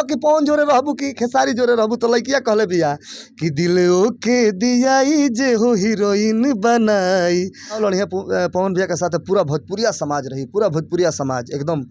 कि पवन जोरे रहबू कि खेसारी जोरे रहबू, तो लइकिया कहले बिया कि दिल ओके दियाई जे हो हीरोइन बनाई। और लड़िया पवन भैया के साथ पूरा भोजपुरिया समाज रही, पूरा भोजपुरिया समाज एकदम,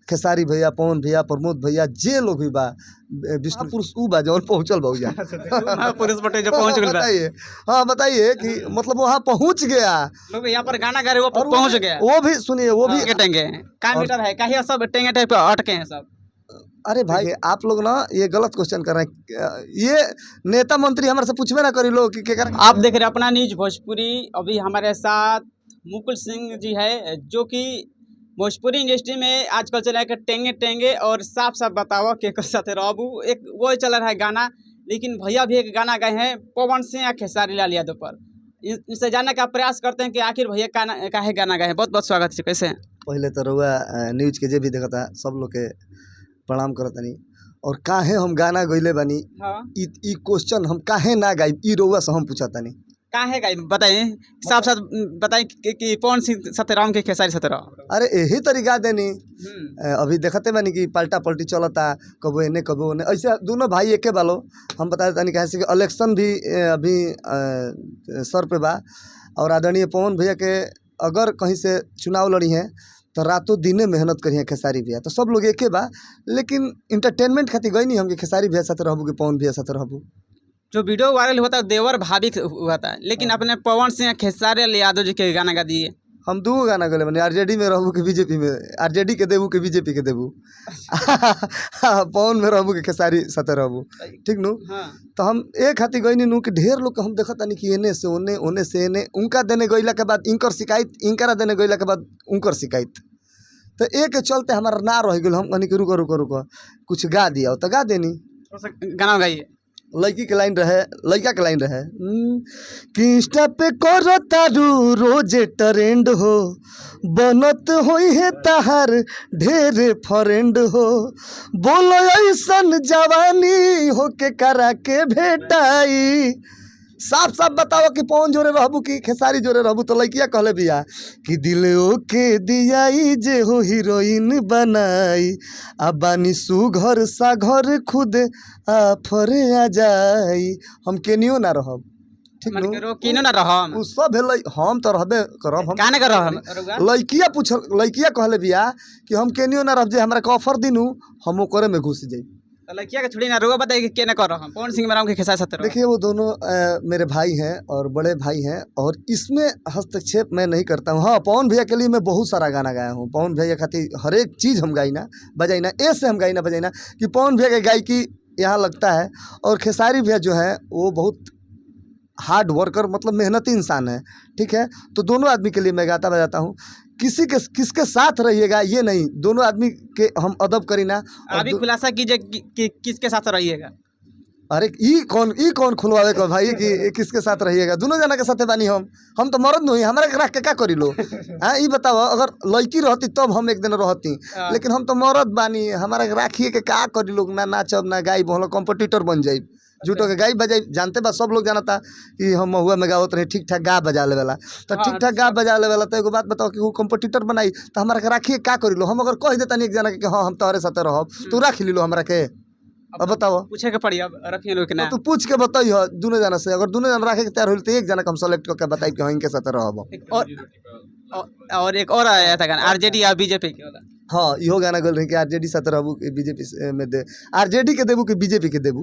खेसारी भैया, पवन भैया, प्रमोद भैया, जे लोग भी बा, विष्णु पुरुष ऊ बा जौन पहुंचल बा उजा। पुरुष बटे जो पहुंच गइल बा। बताइए, हाँ बताइए कि मतलब वहाँ पहुंच गया लोग यहाँ पर गाना गा रहे, वो और वो पहुंच भी- गया। वो भी सुनिए, वो भी टेंगे टेंगे का और- मीटर है, काहे सब टेंगे टाइप पे अटके हैं सब? अरे भाई, आप लोग ना ये गलत क्वेश्चन कर रहे हैं। ये नेता मंत्री हमारे से पूछबे ना करी लोग कि केकर। आप देख रहे हैं अपना न्यूज भोजपुरी। अभी हमारे साथ मुकुल सिंह जी है, जो कि भोजपुरी इंडस्ट्री में आजकल चला है कि टेंगे टेंगे और साफ साफ बताओ के एकर साथे रहबू, एक वो चल रहा है गाना। लेकिन भैया भी एक गाना गाए हैं पवन सिंह या खेसारी लाल यादव पर। इनसे जानने का प्रयास करते हैं कि आखिर भैया काहे गाना गाए हैं। बहुत बहुत स्वागत है, कैसे हैं? पहले तो रउआ न्यूज के जे भी देखता सब लोग के प्रणाम करतनी। और काहे हम गाना गइले बानी, हाँ, ई ई क्वेश्चन हम काहे ना गाई, ई रउआ से हम पूछतानी। काहे गाए बताइए, साफ साफ बताइए कि पवन सिंह साथे राम के खेसारी साथे रहो। अरे यही तरीका देनी। अभी देखते बानी कि पलटा पलटी चलता, कबो एने कबो ओने, ऐसे दोनों भाई एके बालो। हम बता देतानी काहे से कि इलेक्शन भी अभी सर पे बा और आदरणीय पवन भैया के अगर कहीं से चुनाव लड़ी हैं तो रातों दिने मेहनत करी हैं खेसारी भैया, तो सब लोग एके बा। लेकिन इंटरटेनमेंट खातिर गई नहीं हम कि खेसारी भैया साथे रहबू कि पवन भैया साथे रहबू। जो वीडियो वायरल हुआ था देवर भाभी के हुआ था, लेकिन अपने पवन सिंह खेसारी लाल यादव जी के गाना गा दिए। हम दूगो गाना गले बनी, आरजेडी में रहबू कि बीजेपी में, आरजेडी के देबू कि बीजेपी के देबू, पवन में रहबू कि खेसारी साथे रहबू, ठीक नु? हाँ। तो हम एक खातिर गईनी नु कि ढेर लोग के हम देखतानी कि एने से ओने, ओने से एने, उनका देने गईला के बाद इनकर शिकायत, इनकरा देने गईला के बाद उनकर शिकायत, तो एक के चलते हमारा ना रह गेल। हम कहनी कि रुको रुको रुको, कुछ गा दिया तो गा देनी। थोड़ा सा गाना गाइए। लड़की के लाइन रहे, लड़का के लाइन रहे कि इंस्टा पे करो तारू रोजे ट्रेंड हो, बनत होई है तहार ढेर फ्रेंड हो, बोलो ऐसन जवानी हो के करा के भेटाई। साफ साफ बताओ कि पवन जोरे रहबू कि खेसारी जोरे रहबू, तो लड़किया कहले बिया कि दिल ओके दियाई जे हो हीरोइन बनाई, आ बानी सुघर सा घर खुद आफर आ जाई। हम केनियो ना रहब, ठीक मन नु? के रो किनो ना रहम। उ सब भेलै, हम तो रहबे करब हम। काने कर रहम रउआ? लड़किया पूछल, लड़किया कहले बिया कि हम केनियो ना रहब, जे हमरा के ऑफर दिनू हम ओकरे में घुस जाई। तो लड़किया के छोड़ी ना, रउआ बताइए कि केने कर रहम, पवन सिंह में रहम कि खेसारी साथे रहम? देखिए, वो दोनों मेरे भाई हैं और बड़े भाई हैं और इसमें हस्तक्षेप मैं नहीं करता हूँ। हाँ, पवन भैया के लिए मैं बहुत सारा गाना गाया हूँ। पवन भैया खातिर हर एक चीज़ हम गाई ना बजाई ना, ऐसे हम गाई ना बजाई ना कि पवन भैया के गायकी यहाँ लगता है। और खेसारी भैया जो है वो बहुत हार्ड वर्कर, मतलब मेहनती इंसान है, ठीक है। तो दोनों आदमी के लिए मैं गाता बजाता हूँ। किसी के किसके साथ रहिएगा ये नहीं, दोनों आदमी के हम अदब करी ना। और अभी खुलासा कीजिए कि किसके साथ रहिएगा। अरे ई कौन खुलवावे को भाई कि ई किसके साथ रहिएगा? दोनों जना के साथे बानी हम। हम तो मरद नहीं, हमरा के रख के का करी लो? हाँ, ई बताओ, अगर लड़की रहती तब हम एक दिन रहती, लेकिन हम तो मरद बानी, हमारा के राखिए के का करी लोग? ना नाचब ना गाइब, हम लोग कॉम्पिटिटर बन जाइब, झूठो के गाई बजाई। जानते बा, सब लोग जानता कि हम महुआ में गावत रहे, ठीक ठाक गा बजा लेवेला, तो ठीक ठाक गा बजा लेवेला। तो एगो बात बताओ कि वो कॉम्पिटिटर बनाई तो हमारा के राखिए का करी लो? हम अगर कह देता एक जना के कि हाँ हम तोहरे साथे रहब, तू राख ली लो हमरा के? अब बताओ, पूछे के पड़ी अब रखिए लोग के ना। तो तू पूछ के बताइह दोनों जना से, अगर दोनों जना राखे के तैयार होइल तो एक जना के हम सेलेक्ट करके बताई कि हाँ इनके साथे रहब। एक और एक और आया था गाना आरजेडी या बीजेपी के वाला। हाँ, इहो गाना गेल रही कि आरजेडी साथे रहबू कि बीजेपी में दे, आरजेडी के देबू कि बीजेपी के देबू,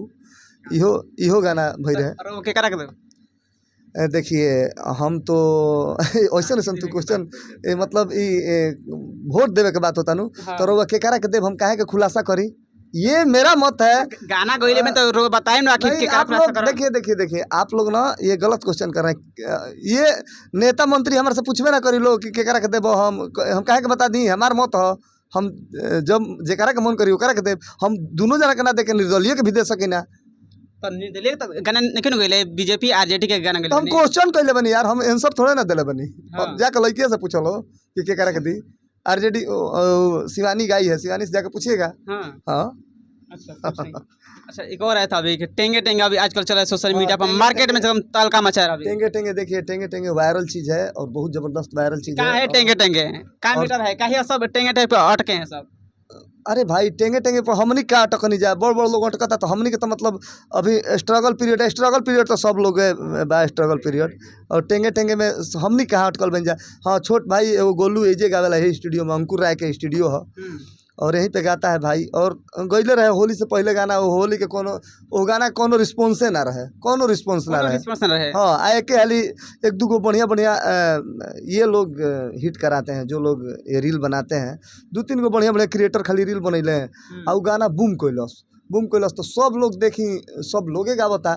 इहो इहो गाना भई रहे। और वो के करा के देबू? देखिए, हम तो ऐसन ऐसन तू क्वेश्चन, मतलब ई वोट देवे के बात होता नु, तो रउआ के करा के देब, हम काहे के खुलासा करी? ये मेरा मत है। गाना गइले में तो रउआ बताइम ना आखिर नहीं, के करा आप खुलासा लोग करब। देखिए देखिए देखिए, आप लोग ना ये गलत क्वेश्चन कर रहे हैं। ये नेता मंत्री हमारे से पूछबे ना करी लोग कि केकरा के देबो, हम काहे के बता दी? हमार मत हो, हम जब जेकरा के मन करी ओकरा के देब। हम दोनों जना के ना दे के निर्दलीय के भी दे सकी ना। तो निर्दलीय तो गाना नहीं नु गइले, बीजेपी आरजेडी के गाना तो हम गइले। क्वेश्चन कैले बनी यार, हम आंसर थोड़े ना दिले बनी। हाँ। हम जाके लड़किया से पूछलो कि केकरा के दी। आरजेडी शिवानी गाई है, शिवानी से जाके पूछिएगा। हाँ। हाँ। अच्छा, पूछेंगे। अच्छा, एक और आया था अभी कि टेंगे टेंगे अभी आजकल चला है सोशल मीडिया पर, टेंगे मार्केट में एकदम तहलका मचा रहा है अभी। टेंगे टेंगे देखिए, टेंगे टेंगे वायरल चीज है और बहुत जबरदस्त वायरल चीज का है। है टेंगे टेंगे का और- मीटर है, काहे सब टेंगे टाइप पे अटके हैं सब? अरे भाई टेंगे टेंगे पर हमनी का अटकनी जा, बड़ बड़ लोग अटकता तो हमनी के तो मतलब अभी स्ट्रगल पीरियड है, स्ट्रगल पीरियड तो सब लोग बा स्ट्रगल पीरियड। और टेंगे टेंगे में हमनी कहाँ अटकल बन जा। हाँ छोट भाई एगो गोलू एजे गावेला है स्टूडियो में, अंकुर राय के स्टूडियो है और यहीं पे गाता है भाई। और गईले रहे होली से पहले गाना, वो होली के कोनो वो गाना कोनो रिस्पॉन्से ना रहे, कोनो रिस्पॉन्स ना कोनो रहे। रिस्पॉन्स ना रहे। हाँ आ एके हाली एक दूगो बढ़िया बढ़िया ये लोग हिट कराते हैं, जो लोग ये रील बनाते हैं, दू तीन गो बढ़िया बढ़िया क्रिएटर खाली रील बनैले हैं आ उ गाना बूम कैलस, बूम कैलस तो सब लोग देखी, सब लोगे गावता।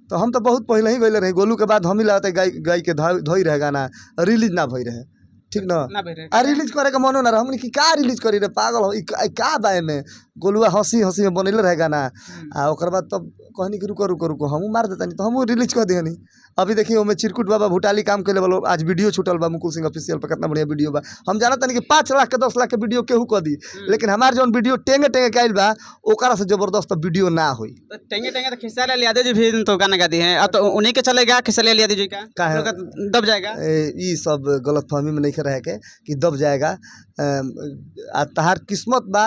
तो हम तो बहुत पहले ही गईले रही, गोलू के बाद हम ही लागते गाय गाय के धोई रहे गाना, रिलीज ना भई रहे, ठीक ना। ना भई रहे। आ रिलीज करे के मनो ना रहे, हमनी कि का रिलीज करी रे पागल हो, ई का बा एमे। गोलुआ हंसी हंसी में बनैले रहे गाना आ ओकर बाद तब कहनी कि रुको रुको रुको हमहूँ मार देतानी, तो हमहूँ रिलीज कर दिहनी। अभी देखिए ओमे चिरकुट बाबा भूटाली काम कैले बा, आज वीडियो छूटल बा मुकुल सिंह ऑफिशियल पर, कितना बढ़िया वीडियो बा। हम जानत तानी कि 5 लाख के 10 लाख के वीडियो केहू कर दी, लेकिन हमार जौन वीडियो टेंगे टेंगे के आइल बा ओकरा से जबरदस्त वीडियो ना होई। तो टेंगे टेंगे तो खेसारी लाल यादव जी भी तो गाना गाती हैं, अब तो उन्हीं के चलेगा खेसारी लाल यादव जी का, काहे? लोग का दब जाएगा। ई सब गलतफहमी में नहीं रहे के कि दब जाएगा। आ तहार किस्मत बा,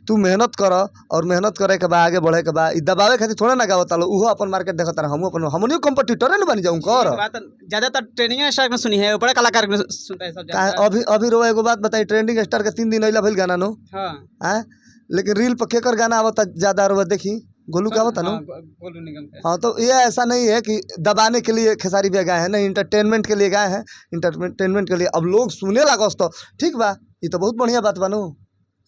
तू मेहनत कर और मेहनत करे के बा, आगे बढ़े के बा। ई दबावे खातिर थोड़ा ना गावता लो, उहो अपन मार्केट देखता रहा, हमहू अपन, हमनियो कॉम्पिटिटरे न बनी जाऊं कर। ये बात ज्यादातर ट्रेंडिंग स्टार में सुनी है, बड़े कलाकार में सुनता है सब काहे ज्यादातर। अभी अभी रो एगो बात बताई, ट्रेंडिंग स्टार के 3 दिन अइला भइल गाना नो। हाँ। आँ लेकिन रील पर केकर गाना आवता ज्यादा रोवा देखी, गोलू का आवता नो। हाँ, गोलू निगम का। हाँ तो ये ऐसा नहीं है कि दबाने के लिए खेसारी भैया गाए हैं, नहीं इंटरटेनमेंट के लिए गाए हैं, इंटरटेनमेंट के लिए अब लोग सुने लागस तो ठीक बा, ये तो बहुत बढ़िया बात बा नु।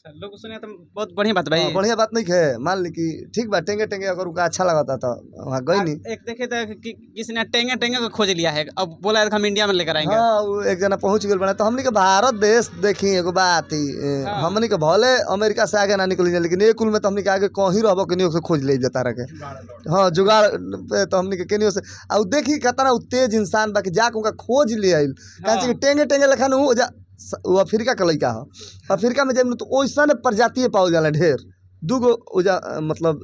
अच्छा, लोग सुने तो बहुत बढ़िया बात भाई। हाँ, बढ़िया बात नहीं है, मान ली कि ठीक बा, टेंगे टेंगे अगर उनका अच्छा लगता तो वहाँ गई नहीं। एक देखे तो कि किसी ने टेंगे टेंगे को खोज लिया है, अब बोला है हम इंडिया में लेकर आएंगे। हाँ वो एक जना पहुँच गए बना। तो हमनी के भारत देश देखी एगो बात ही, हाँ। हमनी के भले अमेरिका से आगे ना निकली जाए, लेकिन एक कुल में तो हमनी के आगे कहीं रहबो केनियो से खोज ले जाता रहे। हाँ जुगाड़ पे तो हमनी के केनियो से आ उ देखी कतना उ तेज इंसान बा कि जाके उनका खोज ले आइल। काहे से कि टेंगे टेंगे लेखन उ जा वो अफ्रीका के लड़का ह, अफ्रीका में जाइम तो ओइसन प्रजाति पावल जाला ढेर, दूगो ओजा मतलब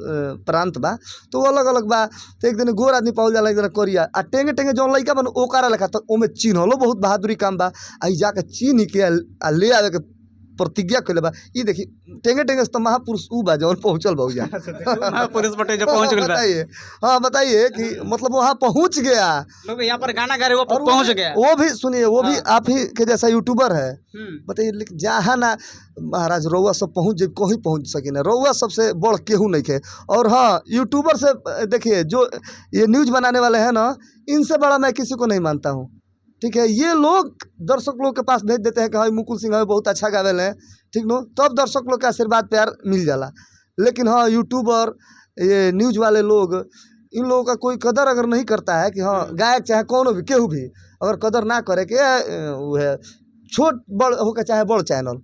प्रांत बा तो वो अलग अलग बा। तो एक दिन गोर आदमी पावल जाला, एक दिन करिया, आ टेंगे टेंगे जौन लड़का बन ओकरा लेखा तो ओमे चिन्हलो बहुत बहादुरी काम बा। आ ई जाके चिन्ह के आ ले आवे के प्रतिज्ञा कइले बा। ई देखी टेंगे टेंगे से तो महापुरुष उ बा जौन पहुँचल बा ओजा। महापुरुष बटे जो पहुंच गए बा। बताइए, हाँ बताइए कि मतलब वहाँ पहुँच गया लोग यहाँ पर गाना गा रहे वो और पहुंच गया। वो भी सुनिए, वो भी हाँ। आप ही के जैसा यूट्यूबर है। बताइए, लेकिन जहाँ ना महाराज रउआ सब पहुँच जाए, कहीं पहुँच सकी ना, रउआ सबसे बड़ केहू नहीं खे। और हाँ यूट्यूबर से देखिए जो ये न्यूज़ बनाने वाले हैं ना, इनसे बड़ा मैं किसी को नहीं मानता हूँ, ठीक है। ये लोग दर्शक लोग के पास भेज देते हैं कि हाँ मुकुल सिंह है बहुत अच्छा गावेल हैं, ठीक नो, तब दर्शक लोग का आशीर्वाद प्यार मिल जाला। लेकिन हाँ यूट्यूबर ये न्यूज़ वाले लोग, इन लोगों का कोई कदर अगर नहीं करता है कि हाँ गायक चाहे कौन भी केहू भी अगर कदर ना करे कि वो है छोट बड़ होकर चाहे बड़ चैनल,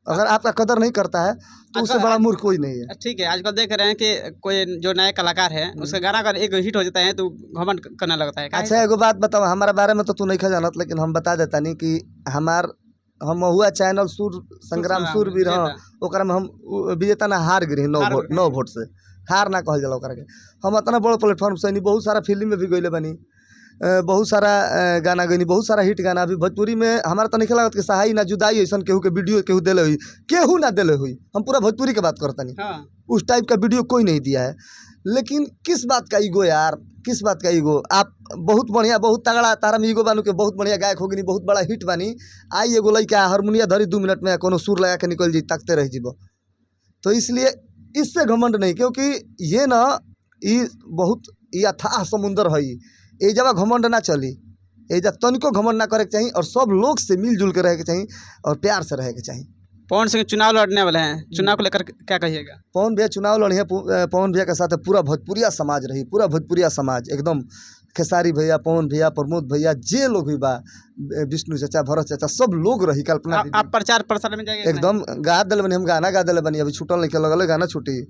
अगर आपका कदर नहीं करता है तो उससे बड़ा मूर्ख कोई नहीं है। ठीक है, आजकल देख रहे हैं कि कोई जो नए कलाकार है उसका गाना अगर एक हिट हो जाता है तो घमंड करने लगता है। अच्छा एगो बात बताओ, हमारा बारे में तो तू नहीं खा जानत, लेकिन हम बता देता नहीं कि हमार हम हुआ चैनल सुर संग्राम सूरवीर, हाँ ओकरा में हम विजेता ना हार गई 9 वोट, 9 वोट से हार ना कहल जाला ओकरा के। हम इतना बड़ प्लेटफॉर्म से बहुत सारा फिल्म में भी गईले बनी, बहुत सारा गाना गईनी, बहुत सारा हिट गाना। अभी भोजपुरी में हमारा तो नहीं लागत कि सहाई ना जुदाई ऐसा केहू के वीडियो केहू दिले हुई, केहू ना दिले हुई। हम पूरा भोजपुरी के बात करता नहीं, हाँ। उस टाइप का वीडियो कोई नहीं दिया है। लेकिन किस बात का ईगो यार, किस बात का ईगो। आप बहुत बढ़िया बहुत तगड़ा तारा में ईगो बानू के बहुत बढ़िया गायक हो गई, बहुत बड़ा हिट बानी, आई एगो लड़का हारमोनिया धरी 2 मिनट में कोनो सुर लगा के निकल जी, ताकते रह जीबो। तो इसलिए इससे घमंड नहीं, क्योंकि ये ना ये बहुत ये अथाह समुंदर है, ये जगह घमंड ना चली, ये जा तनिको घमंड ना करे के चाहिए और सब लोग से मिलजुल के रहे के चाहिए और प्यार से रहे के चाहिए। पवन सिंह चुनाव लड़ने वाले हैं, चुनाव को लेकर क्या कहिएगा? पवन भैया चुनाव लड़िए, पवन भैया के साथ पूरा भोजपुरिया समाज रही, पूरा भोजपुरिया समाज एकदम, खेसारी भैया, पवन भैया, प्रमोद भैया, जे लोग भी बा, विष्णु चाचा, भरत चाचा, सब लोग रही। कल्पना आप प्रचार प्रसार में जाएंगे? एकदम गा दिल बनी, हम गाना गा दिल बनी, अभी छूटल नहीं लगल गाना छूटी,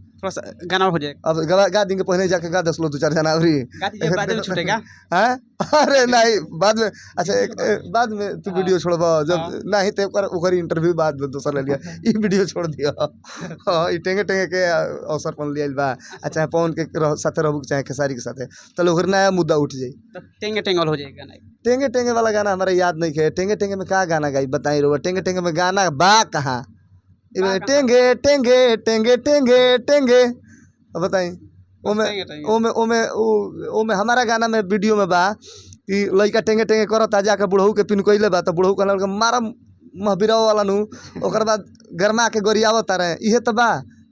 गाना हो जाएगा अब गा देंगे, पहले जाके गा 10 लोग 2-4 जना अभी गा दीजिए, बाद में छूटेगा। हैं? अरे नहीं बाद में, अच्छा एक बाद में तू वीडियो छोड़बा जब नहीं तो ओकर इंटरव्यू बाद में दोसर ले लिया, ई वीडियो छोड़ दिया। हाँ ई टेंगे टेंगे के अवसर पर लिया बा, चाहे पवन के साथे रहबू चाहे खेसारी के साथे, तो ओकर नया मुद्दा उठ जाई, टेंगे टेंगे हो जाएगा गाना। टेंगे टेंगे वाला गाना हमारा याद नहीं है। टेंगे टेंगे में का गाना गाई बताई रो, टेंगे टेंगे में गाना बा कहाँ? ई टेंगे टेंगे टेंगे टेंगे टेंगे। अब बताई ओमे टेंगे, टेंगे। ओमे ओमे ओमे हमारा गाना में वीडियो में बा कि लइका टेंगे टेंगे करता जाके बुढ़ऊ के पिनकइले बा, तो बुढ़ऊ कहला मारा महबिरवा वाला नु, ओकर बाद गरमा के गरियावता रहे। इहे तो बा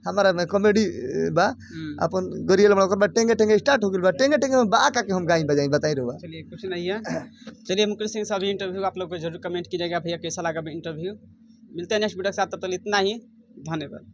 हमारा में कॉमेडी बा। अपन गरियल बा, ओकर बाद टेंगे टेंगे स्टार्ट हो गेल बा। टेंगे टेंगे में बा का के हम गाई बजाई बताई रहुआ। चलिए कुछ नहीं है। चलिए मुकुल सिंह साहब इंटरव्यू आप लोग को जरूर कमेंट कीजिएगा भैया कैसा लगा इंटरव्यू। मिलते हैं नेक्स्ट वीडियो के साथ, तब तक इतना ही, धन्यवाद।